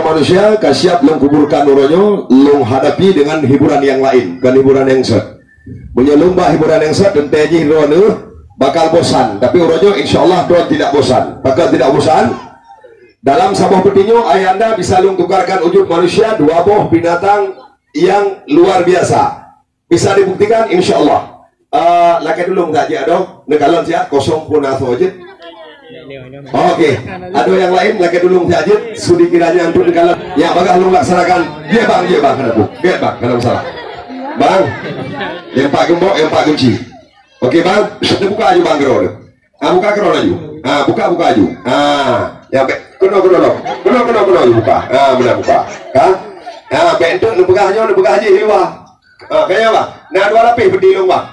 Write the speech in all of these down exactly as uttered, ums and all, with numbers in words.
Manusia ka siap lôn kuburkan uroe nyoe, lôn hadapi dengan hiburan nyang laén, bukan hiburan nyang sot. Meunyoe lôn ba hiburan nyang sot, teuntée jih droeneuh bakal bosan, tapi uroe nyoe insya Allah droen tidak bosan. Pakon tidak bosan? Dalam saboh peutinyoe, ayah anda bisa lôn tukarkan wujud manusia dua boh binatang yang luar biasa. Bisa dibuktikan, insya Allah. Ah, lakée tulông that jeuet adoe, neukalon siat kosong pun asoe jeuet. Oke, adoe nyang laén lakée tulông that jeuet, sudi kiranya untuk neukalon. Nyang bagah lôn laksanakan, jeuet bang, jeuet bang, kana bu, jeuet bang, kana masalah. Bang, nyang pat geumbok, nyang pat gunci. Oke bang, neubuka aju bang keudroe. Ah, buka keudroe laju. Ah, buka, buka aju. Ah, ya bek. Keunoe, keunoe, keunoe. Keunoe, keunoe, keunoe aju buka. Ah, meunan buka. Ka? Ah, bek enteuk neupeugah nyoe, neupeugah jih di luwa. Ah, kaya bang. Na dua lapéh peuti lôn bang.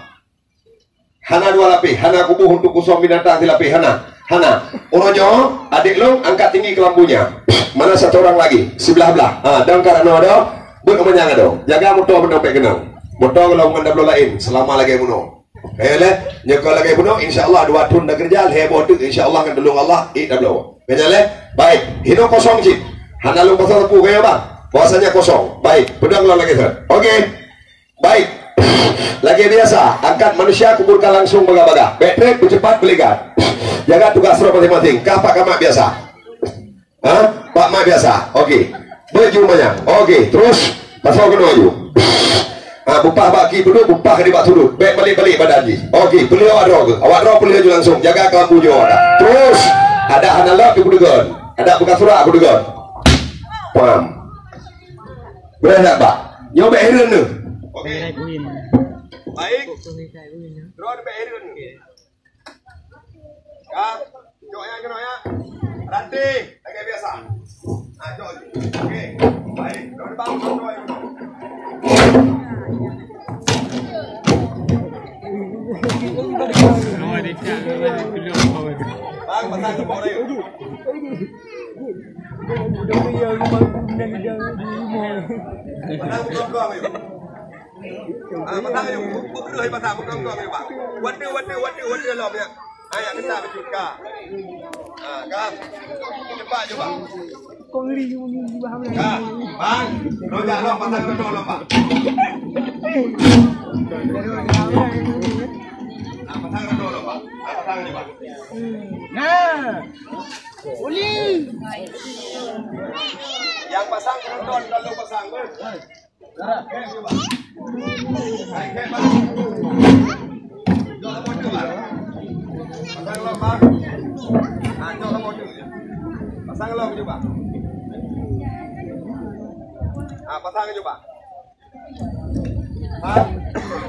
Hana dua lapéh, hana kuboh untuk kosong binatang silapéh, hana. Hana. Uroe nyoe, adék lôn angkat tinggi keulambunya. Mana satu orang lagi? Siblah-blah. Ha, dong karano adoe, buet manyang adoe. Jaga moto beunang bek keunong. Moto golom ngon dablo laén, seulama lagée bunoe. Kaya lé, nyoe ka lagée bunoe, insya Allah dua thon da keureuja, lhée boh teuk, insya Allah ngon tulông Allah, ék dablo. Kaya lé, baik. Hinoe kosong cit. Hana lôn pasang sapeue kaya bang. Bahwasanya kosong. Baik, peudong lom lagée nyan. Oke. Baik. Lagée biasa, angkat manusia kuburkan langsung bagah-bagah. Bek trép, beucepat, beuligat. Jaga tugas droe maséng-maséng. Ka pat kamat biasa. Ha? Pat mat biasa. Oke. Beuju manyang. Oke, terus pasoe keunoe aju. Ha, bupah bak ki peuduek, bupah di bak sudut. Bek balik-balik badan jih. Oke, peulheueh awak droe keuh. Awak droe peulheueh aju langsung. Jaga keulambu jih awak. Terus, adak hana lop di peudegon. Adak buka surat peudegon. Paham? Beureh that bak. Nyoe bek hireuen neuh. Oke. Baik. Droe bek hireuen neuh. Ya, cok ya, cok ya. Ranté, lagée biasa. Nah, cok. Oke. Baik, daun bang, daun bang. Bang, pasang tepuk dia. Pasang tepuk dia. Ah, pasang aja, bu-, bu-, bu-, pasang, bu-, bu-, bu-, bu-, waduh, waduh, waduh, waduh, lom ya. Ah, ya, kita bacut, ka. Ah, ka. Cepat je, Bang. Ka, Bang. Lonjak lom, pasang roda lom, Bang. Ah, pasang roda lom, Bang. Ah, pasang aja, Bang. Nah. Uli. Yang pasang penonton kalau pasang, Bang.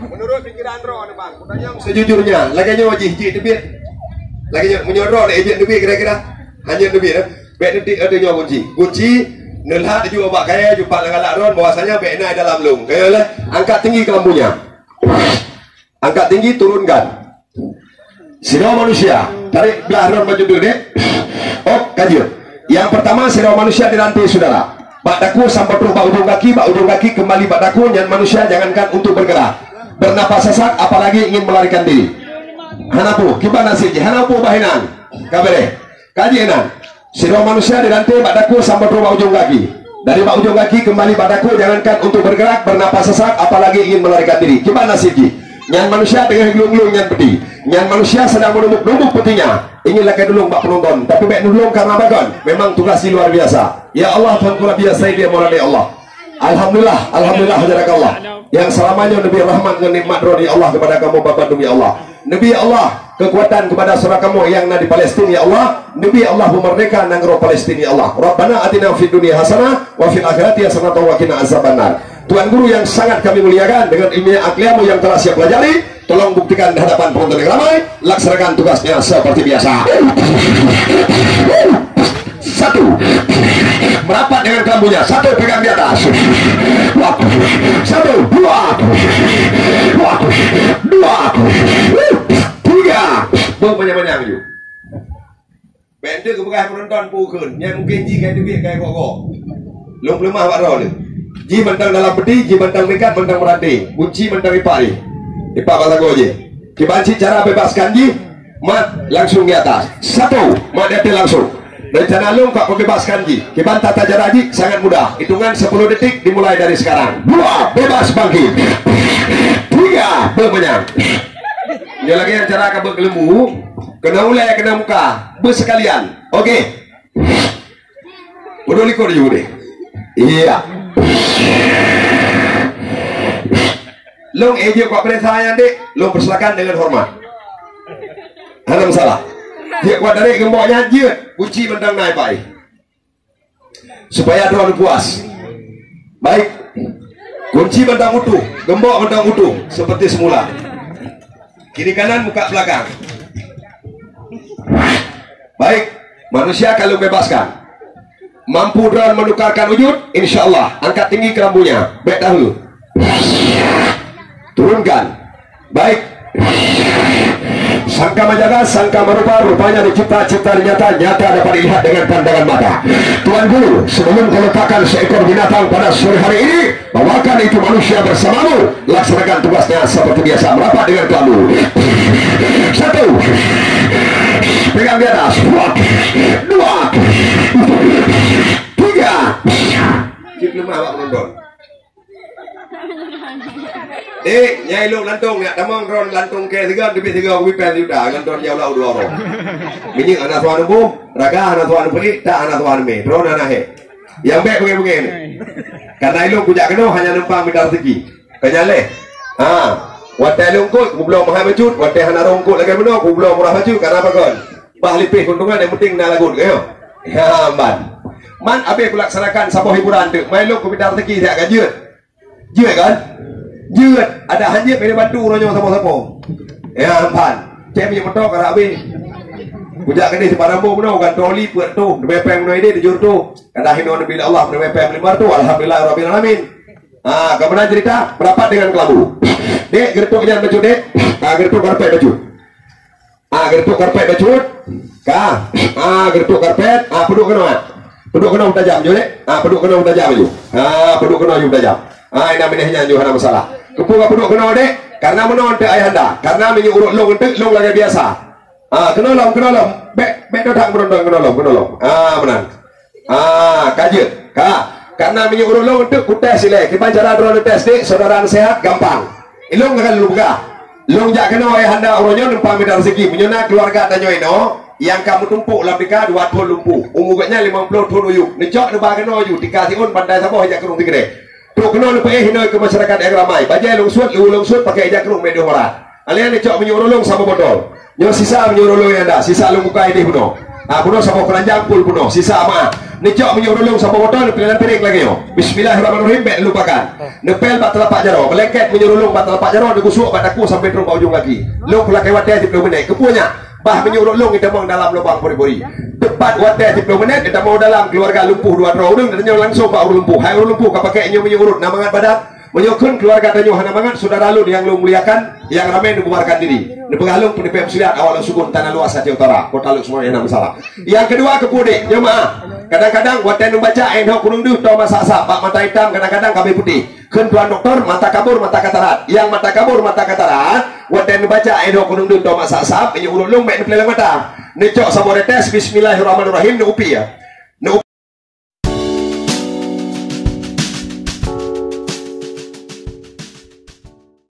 Menurut pikiran droe ni, Bang. Seujujurnya, lagée nyoe jih, jih teubiet. Lagée nyoe, meunyoe droe ni jih teubiet kira-kira. Hanya teubiet, eh. Bek neutik, eh, nyoe gunci. Gunci, neulat ju bak kayée, jupat lam galak droe, bahwasanya bek na dalam lông. Kaya lé, angkat tinggi kelambunya. Angkat tinggi, turunkan. Sidroe manusia, tarik blah droe baju tu dek. Oh, ka jeuet. Yang pertama, sidroe manusia diranté, saudara. Bak daku sampai terus bak ujung kaki, bak ujung kaki kembali bak daku, nyan manusia jangankan untuk bergerak. Bernapas sesak, apalagi ingin melarikan diri. Hana peue, kiban nasib jih, hana peue bah inan. Ka beureh. Ka jeuet inan. Sidroe manusia diranté bak daku sampai terus bak ujung kaki. Dari bak ujung kaki kembali bak daku, jangankan untuk bergerak, bernapas sesak, apalagi ingin melarikan diri. Kiban nasib jih. Nyan manusia teungoh glung-glung nyan peuti. Nyan manusia sedang menumbuk-numbuk peutinya. Ingin lakée tulông bak penonton, tapi bek tulông karena bagon. Memang tugas jih luar biasa. Ya Allah, Tuhanku Rabbi, ya Sayyidi, ya Maulana, ya Allah. Alhamdulillah, alhamdulillah, jarakallah. Yang selama nyoe neubri rahmat ngon nikmat droe, ya Allah, kepada kamoe bandum, ya Allah. Neubri, ya Allah, kekuatan kepada saudara kamoe nyang na di Palestin, ya Allah. Neubri, ya Allah, peumeurdeka nanggroe Palestin, ya Allah. Rabbana atina fid dunya hasanah wa fil akhirati hasanah wa qina azabannar. Tuan Guru yang sangat kami muliakan, dengan ilmu yang telah saya pelajari, tolong buktikan di hadapan penonton yang ramai, laksanakan tugasnya seperti biasa. Satu. Merapat dengan kelambunya. Satu, pegang di atas. Satu, dua. Dua. Tiga. Beu manyang-manyang ju. Bèk enteuk geupeugah penonton peue kheun, nyan mungken jih ka teubiet ka go-go. Lôn peuleumah bak droe lé. Jih mantong dalam peuti, jih mantong meuikat, mantong meuranté. Gunci mantong ipak jih. Ipak bak sagoe jih. Kiban cit cara bebaskan jih, mat langsung di atas. Satu, mat di ateueh langsung. Rencana lôn ka peubebaskan jih. Kiban tata cara jih sangat mudah. Hitungan sepuluh detik dimulai dari sekarang. Dua, bebas bangkit. Tiga, beumenyang. Nyoe lagèe cara ka beukeuleumu, keunoe ulèe, keunoe muka, beusekalian. Oke. Peuduek likot ju deh. Iya. Lôn ék jeuet keu peuriksa nyan dek, lôn persilakan dengan hormat. Hana masalah. Jeuet keu dari geumbok nyan jeuet, kunci mantong na ipai. Supaya droe puas. Baik. Kunci mantong utuh, geumbok mantong utuh seperti semula. Kiri kanan, muka belakang. Baik, manusia ka lôn bebaskan. Mampu droe menukarkan wujud, insya Allah. Angkat tinggi kelambunya. Bèk tahu. Turunkan. Baik. Sangka menjaga, sangka merupa, rupanya dicipta, cipta dinyata, nyata dapat dilihat dengan pandangan mata. Tuan Guru, sebelum kau letakkan seekor binatang pada sore hari ini, bawakan itu manusia bersamamu, laksanakan tugasnya seperti biasa, merapat dengan kelambu. Satu. Pegang di atas. Dua. Dua. Tiga. Cit lemah awak penonton. Eh, nyai lôn lantong, nyak tamong droe lantong kèe sigoe, teubiet sigoe, kubi pèng sijuta, lantong jauh laôt dua uroe. Minyeuk hana suah neuboh, raga hana suah neupeuék, tak hana suah neumè, droe hana hék. Nyang bèk beungèh-beungèh nyoe. Karena ilôn kujak keunoe hanya numpang mita raseuki. Ka nyan lé. Ha, watèe lôn eungkôt, kubloe meuhai bacut, watèe hana rhom eungkôt lagèe bunoe, kubloe murah bacut, karena pakon? Bah lipéh keuntungan, nyang penting na lagot, ka nyoe? Ya, ban. Man abéh kulaksanakan saboh hiburan teuk, man ilôn kumita raseuki siat ka jeuet. Jeuet kan? Jeuet. Adak han jeuet, bèk neubantu uroe nyoe sapo-sapo. Ya, ban. Cek minyeuk moto ka rab abéh. Kujak keudéh Simpang Rambo bunoe, gantoe oli peuet reutôh, neubri pèng bunoe idéh tujoh reutôh. Kadang hinoe neubi lé Allah, neubri pèng limong reutôh. Alhamdulillah rabbil alamin. Ha, ka meunan cerita, merapat dengan kelambu. Dek, geureupok nyan bacut, Dek. Ha, geureupok karpet bacut. Ah, geureupok karpet bacut. Ka. Ah, geureupok karpet. Ah, peuduek keunoe. Peuduek keunoe tajam ju, Dek. Ah, peuduek keunoe tajam ju. Ah, peuduek keunoe ju tajam. Ah, inan binéh nyan ju hana masalah. Keupeue ka peuduek keunoe, Dek? Karena meunoe eunteuk ayahanda. Karena meunyoe urot lôn eunteuk, lôn lagèe biasa. Ah, keunoe lom, keunoe lom. Bèk, bèk dodang meurondong, keunoe lom, keunoe lom. Ah, meunan. Ah, ka jeuet. Ka. Karena meunyoe urot lôn eunteuk kutés ilèe, kiban cara droeneuh tés, Dek, saudara sehat, gampang. Ilôn ka lôn peugah. Lôn jak keunoe ayahanda uroe nyoe numpang mita raseuki. Meunyoe na keuluwarga tanyoe inoe nyang ka meutumpôk lam tika dua thôn lumpuh, umu gobnyan limong ploh thôn u yup. Neucok neuba keunoe ju, tika siôn, pantai saboh, jak keunoe sigreh. Trok keunoe neupeuéh inoe keu masyarakat nyang ramai. Bajèe lôn suet, luweue lôn suet, pakai ija krueng mè dua boh rot. Alèh neucok minyeuk urot lôn saboh botol. Nyoe sisa minyeuk urot lôn nyang ada, sisa lôn bukai idéh bunoe. Ah, bunoe saboh keuranjang pul bunoe, sisa meuah. Neucok minyeuk urot lôn saboh botol, neupèl lam piréng lagèe nyoe. Bismillahirrahmanirrahim, bèk lupakan. Neupèl bak teulapak jaroe, meulengket minyeuk urot lôn bak teulapak jaroe, neugusok bak takue sampoe trok bak ujong gaki. Lôn peulakèe watèe siplôh minèt. Keupeue nyan? Bah minyeuk urot lôn itamong dalam lubang pori-pori. Teupat watèe siplôh minèt, itamong dalam keuluwarga lumpuh dua droe ureueng, dan nyoe langsong bak ureueng lumpuh. Hai ureueng lumpuh, ka pakèk nyoe minyeuk urot, na mangat badan? Meunyoe kheun keuluwarga tanyoe hana mangat, syedara lôn nyang lôn muliakan, nyang ramè neububarkan diri. Neupeugah lôn peue neupèh meusuliat awak lôn sukon Tanah Luas Aceh Utara, Kota Lhokseumawe, hana masalah. Nyang keudua, keupeue, Dek? Nyoe meuah. Kadang-kadang watèe neubaca, eh, nyoe kureueng deuh, toh masa asam, bak mata itam, kadang-kadang ka abéh putéh. Kheun tuan doktor, mata kabur, mata katarak. Nyang mata kabur, mata katarak, watèe neubaca, eh, nyoe kureueng deuh, toh masa asam, minyeuk urot lôn bèk neupeuleuleng mata. Neucok saboh tetes, bismillahirrahmanirrahim, neuupi, ya.